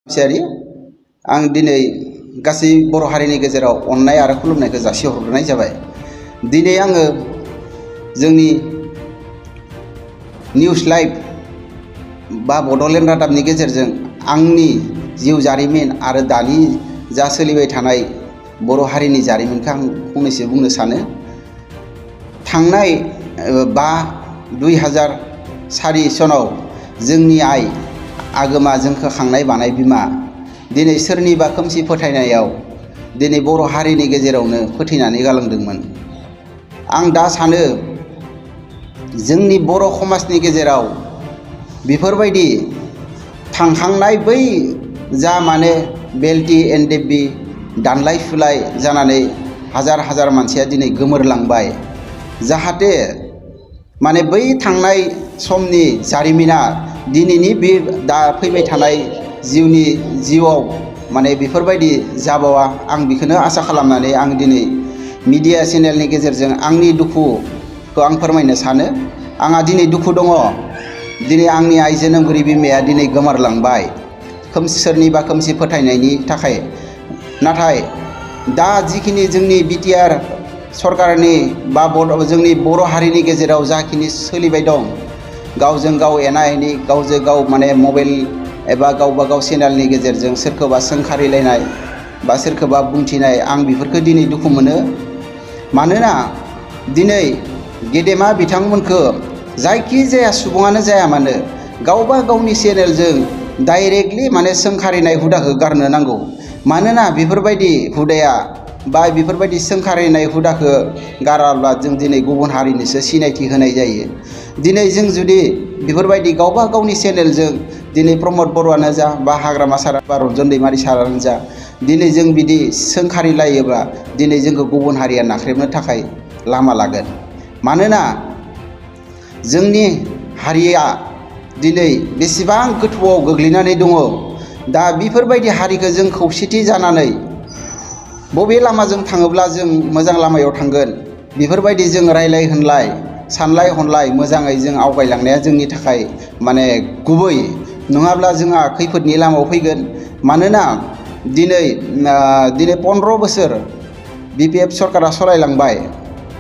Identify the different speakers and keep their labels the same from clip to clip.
Speaker 1: सियारि आं दिनै गासै बर' हारिनि गेजेराव अननाय आरो खुलुमनायखौ जासिहरग्रोनाय जाबाय। दिनै आङो जोंनि निउस लाइभ बा बड'लेण्ड रादाबनि गेजेरजों आंनि जिउ जारिमिन आरो दानि जा सोलिबाय थानाय बर' हारिनि जारिमिनखौ आं फंनैसो बुंनो सानो। थांनाय 2004 सनाव जोंनि आइ आगोमा जोंखौ खांनाय बानाय बिमा दिनै सोरनिबा खोमसि फोथायनायाव दिनै बर' हारिनि गेजेरावनो फोथैनानै गालांदोंमोन। आं दा सानो जोंनि बर' समाजनि गेजेराव बेफोरबायदि थांखांनाय बै जा बेल्टि एनडेबि दानलाय सुलाय जानानै हाजार हाजार मानसिया दिनै गोमोरलांबाय। जाहाथे बै थांनाय समनि जारिमिना दिनैनि बे दा फैबाय थानाय जिउआव बेफोरबायदि जाबावा आं बेखौनो आसा खालामनानै आं दिनै मिडिया चेनेलनि गेजेरजों आंनि दुखुखौ आं फोरमायनो सानो। आंहा दिनै दुखु दङ। दिनै आंनि आइ जोनोमगिरि बिमाया दिनै गोमोरलांबाय सोरनिबा खोमसि फोथायनायनि थाखाय। नाथाय दा जिखिनि जोंनि बिटिआर सरकारनि बा जोंनि बर' हारिनि गेजेराव जाखिनि सोलिबाय दं, गावजों गाव एना एनि गावजों गाव मबाइल एबा गावबा गाव चेनेलनि गेजेरजों सोरखौबा सोंखारिलायनाय बा सोरखौबा बुंथिनाय, आं बेफोरखौ दिनै दुखु मोनो। मानोना दिनै गेदेमा बिथांमोनखौ जायखि जाया सुबुङानो जाया मानो गावबा गावनि चेनेलजों डाइरेक्टलि सोंखारिनाय हुदाखौ गारनो नांगौ। मानोना बेफोरबायदि हुदाया बा बेफोरबायदि सोंखारिनाय हुदाखौ गाराब्ला जों दिनै गुबुन हारिनोसो सिनायथि होनाय जायो। दिनै जों जुदि बेफोरबायदि गावबा गावनि चेनेलजों दिनै प्रमद बर'आनो जा बा हाग्रामा सार बा रन्जन दैमारि सारानो जा दिनै जों बिदि सोंखारिलायोब्ला दिनै जोंखौ गुबुन हारिया नाख्रेबनो थाखाय लामा लागोन। मानोना जोंनि हारिया दिनै बेसेबां गोथौआव गोग्लैनानै दङ। दा बेफोरबायदि हारिखौ जों खौसेथि जानानै बबे लामाजों थाङोब्ला जों मोजां लामायाव थांगोन, बेफोरबायदि जों रायलाय होनलाय सानलाय हनलाय मोजाङै जों आवगायलांनाया जोंनि थाखाय गुबै। नङाब्ला जोंहा खैफोदनि लामायाव फैगोन। मानोना दिनै 15 बोसोर बिपिएफ सरकारा सालायलांबाय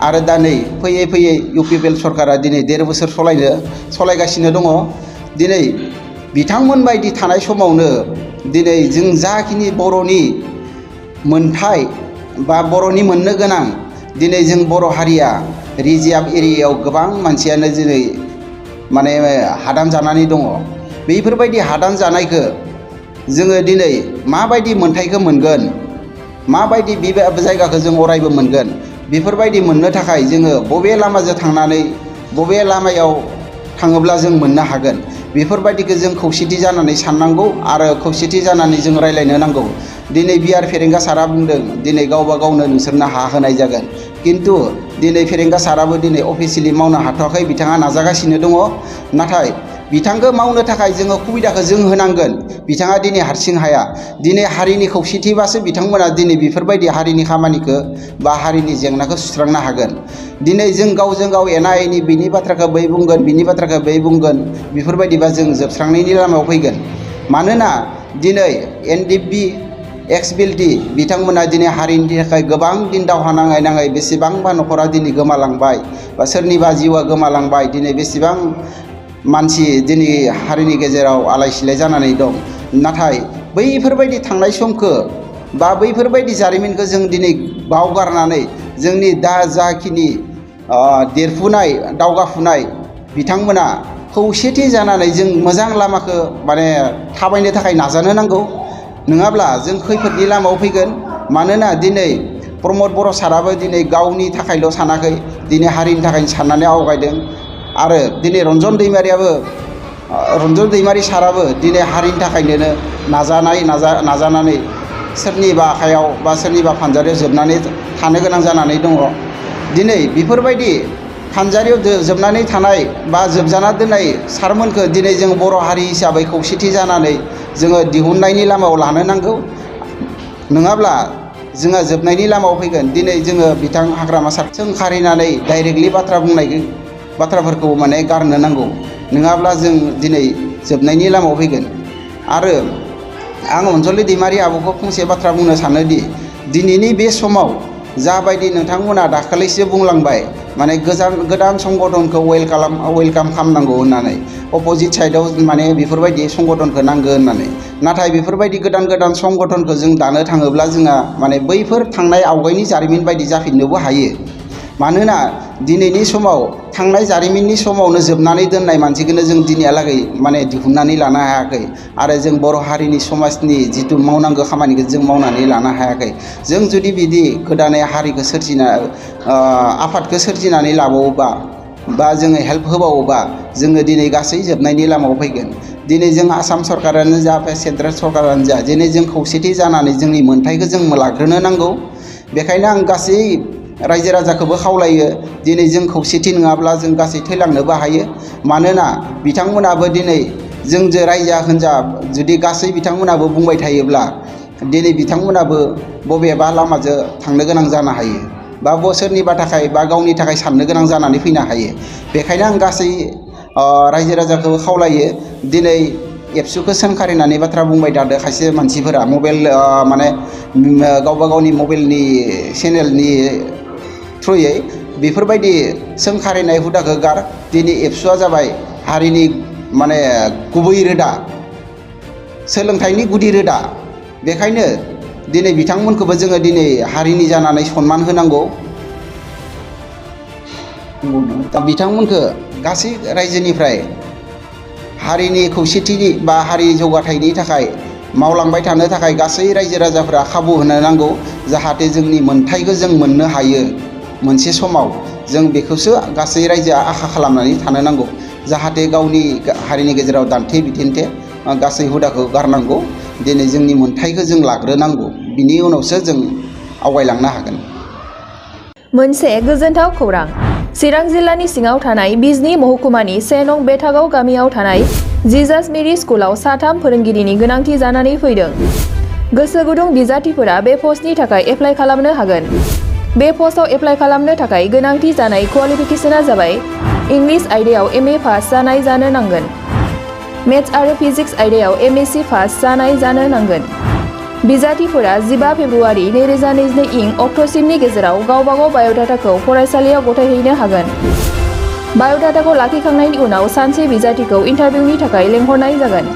Speaker 1: आरो दा नै फैयै फैयै इउपिपिएल सरकारा दिनै 1.5 बोसोर सालायगासिनो दङ। दिनै बिथांमोन बायदि थानाय समावनो दिनै जों जाखिनि बर'नि मोनथाय बा बर'नि मोननो गोनां, दिनै जों बर' हारिया रिजार्भ एरियायाव गोबां मानसियानो दिनै हादान जानानै दङ। बेफोरबायदि हादान जानायखौ जोङो दिनै माबायदि मोनथायखौ मोनगोन, माबायदि बे जायगाखौ जों अरायबो मोनगोन, बेफोरबायदि मोननो थाखाय जोङो बबे लामाजों थांनानै बबे लामायाव थाङोब्ला जों मोननो हागोन, बेफोरबायदिखौ जों खौसेथि जानानै साननांगौ आरो खौसेथि जानानै जों रायलायनो नांगौ। दिनै बिआर फेरेंगा सारा बुंदों दिनै गावबा गावनो नोंसोरनो हा होनाय जागोन। खिन्थु दिनै फेरेंगा साराबो दिनै अफिसियेलि मावनो हाथ'वाखै, बिथाङा नाजागासिनो दङ। नाथाय बिथांखौ मावनो थाखाय जोङो सुबिदाखौ जों होनांगोन। बिथाङा दिनै हारसिं हाया। दिनै हारिनि खौसेथिबासो बिथांमोना दिनै बेफोरबायदि हारिनि खामानिखौ बा हारिनि जेंनाखौ सुस्रांनो हागोन। दिनै जों गावजों गाव एना एनि बिनि बाथ्राखौ बै बुंगोन, बिनि बाथ्राखौ बै बुंगोन, बेफोरबायदिबा जों जोबस्रांनायनि लामायाव फैगोन। मानोना दिनै एनडिएफबि एक्स बिल्टि बिथांमोना दिनै हारिनि थाखाय गोबां दिन दावहा नाङै नाङै बेसेबांबा न'खरा दिनै गोमालांबाय बा सोरनिबा जिउआ गोमालांबाय। दिनै बेसेबां मानसि दिनै हारिनि गेजेराव आलाय सिलाय जानानै दं। नाथाय बैफोरबायदि थांनाय समखौ बा बैफोरबायदि जारिमिनखौ जों दिनै बावगारनानै जोंनि दा जाखिनि देरफुनाय दावगाफुनाय बिथांमोना खौसेथि जानानै जों मोजां लामाखौ थाबायनो थाखाय नाजानो नांगौ। नङाब्ला जों खैफोदनि लामायाव फैगोन। मानोना दिनै प्रमद बर' साराबो दिनै गावनि थाखायल' सानाखै, दिनै हारिनि थाखाय साननानै आवगायदों। आरो दिनै रन्जन दैमारि साराबो दिनै हारिनि थाखायनो नाजानानै सोरनिबा आखायाव बा सोरनिबा फानजारियाव जोबनानै थानो गोनां जानानै दङ। दिनै बेफोरबायदि फानजारियाव जोबनानै थानाय बा जोबजाना दोननाय सारमोनखौ दिनै जों बर' हारि हिसाबै खौसेथि जानानै जोङो दिहुननायनि लामायाव लानो नांगौ। नङाब्ला जोंहा जोबनायनि लामायाव फैगोन। दिनै जोङो बिथां हाग्रामा सार सोंखारिनानै डाइरेक्टलि बाथ्राफोरखौ गारनो नांगौ। नङाब्ला जों दिनै जोबनायनि लामायाव फैगोन। आरो आं अनजलि दैमारि आब'खौ फंसे बाथ्रा बुंनो सानोदि दिनैनि बे समाव जाबायदि नोंथांमोना दाखालिसो बुंलांबाय माने गोदान संगठनखौ वेलकाम खालामनांगौ होननानै अपोजिट साइडआव माने बेफोरबायदि संगठनखौ नांगौ होननानै नाथाय बेफोरबायदि गोदान संगठनखौ जों दानो थाङोब्ला जोंहा माने बैफोर थांनाय आवगायनि जारिमिन बायदि जाफिननोबो हायो मानोना दिनैनि समाव थांनाय जारिमिननि समावनो जोबनानै दोननाय मानसिखौनो जों दिनैहालागै माने दिहुननानै लानो हायाखै आरो जों बर' हारिनि समाजनि जिथु मावनांगौ खामानिखौ जों मावनानै लानो हायाखै जों जुदि बिदि गोदानै हारिखौ आफादखौ सोरजिनानै लाबावोबा बा जोङो हेल्प होबावोबा जोङो दिनै गासै जोबनायनि लामायाव फैगोन दिनै जों आसाम सरकारानो जा सेन्ट्रेल सरकारानो जा दिनै जों खौसेथि जानानै जोंनि मोन्थाइखौ जों लाग्रोनो नांगौ बेखायनो आं गासै रायजो राजाखौबो खावलायो दिनै जों खौसेथि नङाब्ला जों गासै थैलांनोबो हायो मानोना बिथांमोनाबो दिनै जोंजों रायजा होनजा जुदि गासै बिथांमोनाबो बुंबाय थायोब्ला दिनै बिथांमोनाबो बबेबा लामाजों थांनो गोनां जानो हायो बा सोरनिबा थाखाय बा गावनि थाखाय साननो गोनां जानानै फैनो हायो बेखायनो आं गासै रायजो राजाखौ खावलायो दिनै एबसुखौ सोंखारिनानै बाथ्रा बुंबाय थादों खायसे मानसिफोरा मबाइल माने गावबा गावनि मबाइलनि चेनेलनि थ्रुयै बेफोरबायदि सोंखारिनाय हुदाखौ गार दिनै एबसुआ जाबाय हारिनि माने गुबै रोदा सोलोंथाइनि गुदि रोदा बेखायनो दिनै बिथांमोनखौबो जोङो दिनै हारिनि जानानै सनमान होनांगौ बिथांमोनखौ गासै रायजोनिफ्राय हारिनि खौसेथिनि बा हारि जौगाथायनि थाखाय मावलांबाय थानो थाखाय गासै रायजो राजाफोरा खाबु होनो नांगौ जाहाथे जोंनि मोन्थाइखौ जों मोननो हायो मोनसे समाव जों बेखौसो गासै रायजोआ आखा खालामनानै थानो नांगौ जाहाथे गावनि हारिनि गेजेराव दान्थे बिथिन्थे गासै हुदाखौ गारनांगौ दिनै जोंनि मोन्थाइखौ जों लाग्रोनांगौ बिनि उनावसो जों आवगायलांनो हागोन।
Speaker 2: मोनसे गोजोनथाव खौरां चिरां जिल्लानि सिङाव थानाय बिजनी महकुमानि 1 नं बेथागाव गामियाव थानाय जिजास मेरि स्कुलाव 3 फोरोंगिरिनि गोनांथि जानानै फैदों। गोसो गुदुं बिजाथिफोरा बे पस्टनि थाखाय एप्लाइ खालामनो हागोन। बे पस्टआव एप्लाइ खालामनो थाखाय गोनांथि जानाय क्वालिफिकेशना जाबाय इंलिश आयदायाव MA पास जानाय जानो नांगोन। मेथ्स आरो फिजिक्स आयदायाव MSc पास जानाय जानो नांगोन। बिजाथिफोरा 15 फेब्रुआरि 2022 इं अक्ट'सिमनि गेजेराव गावबागाव बाय'डाटाखौ फरायसालियाव गथायहैनो हागोन। बाय'डाटाखौ लाखिखांनायनि उनाव सानसे बिजाथिखौ इन्टारभिउनि थाखाय लेंहरनाय जागोन।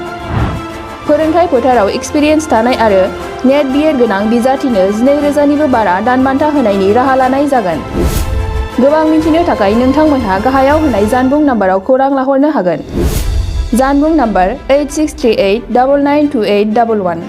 Speaker 2: फोरोंथाय फोथाराव एक्सपिरियेन्स थानाय आरो नेट BEd गोनां बिजाथिनो 12,000निबो बारा दानबान्था होनायनि राहा लानाय जागोन। गोबां मिथिनो थाखाय नोंथांमोनहा गाहायाव होनाय जानबुं नाम्बाराव खौरां लाहरनो हागोन। जानबुं नाम्बार 8638992811